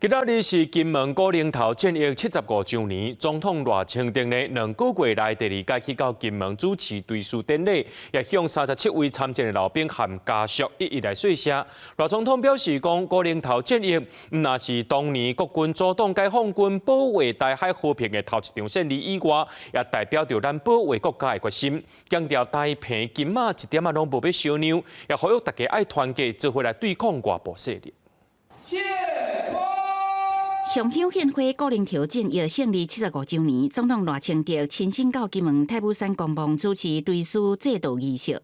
今仔日是金門古寧頭戰役75週年，總統賴清德呢2個月來第二擺去到金門主持追思典禮，也向37位參戰的老兵和家屬一一來說謝。賴總統表示講，古寧頭戰役毋但是當年國軍阻擋解放軍保衛台海和平的頭一場勝利以外，也代表著咱保衛國家的決心。強調台澎金馬一點仔攏無欲相讓，也呼籲大家愛團結，做伙來對抗外部勢力。上香獻花古寧頭戰役勝利75週年，總統賴清德親身到金門太武山公墓主持追思祭悼儀式。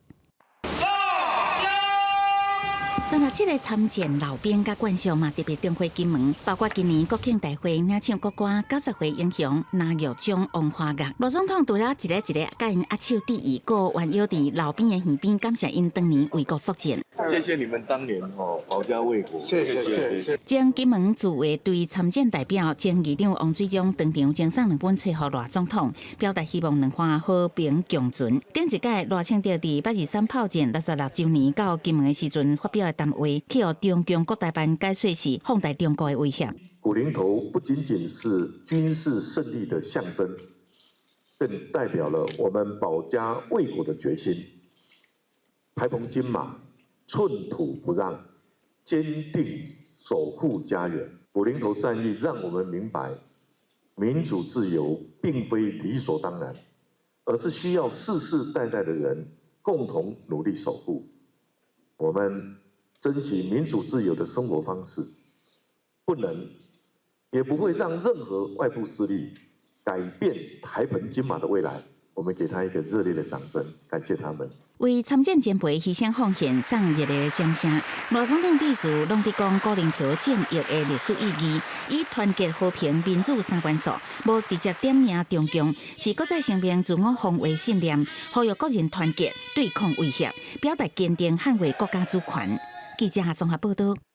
37個參戰老兵佮眷屬嘛特別踵回金門，包括今年國慶大會領唱國歌90歲英雄林玉章、王華岳。賴總統除了一个一个佮𪜶握手致意，閣彎腰佇老兵的耳邊感謝𪜶當年為國作戰。謝謝你們當年哦保家衛國。謝謝謝謝。前金門自衛隊參戰代表前議長王水忠當場贈送兩本冊予賴總統，表達希望兩岸和平共存。頂一屆賴清德佇八二三炮戰66週年到金門的時陣發表的談話，去予中共國台辦解說是放大中國的威脅。古寧頭不僅僅是軍事勝利的象徵，更代表了我們保家衛國的決心。台澎金馬，寸土不讓，堅定守護家園。古寧頭戰役讓我們明白，民主自由並非理所當然，而是需要世世代代的人共同努力守護。我們珍惜民主自由的生活方式，不能，也不會讓任何外部勢力改變台澎金馬的未來。我們給他一個熱烈的掌聲，感謝他們。為參戰前輩犧牲奉獻送熱烈的掌聲。賴總統致辭攏佇講古寧頭戰役的歷史意義，以團結、和平、民主三元素，無直接點名中共，是閣再聲明自我防衛信念，呼籲國人團結對抗威脅，表達堅定捍衛國家主權。記者綜合報道。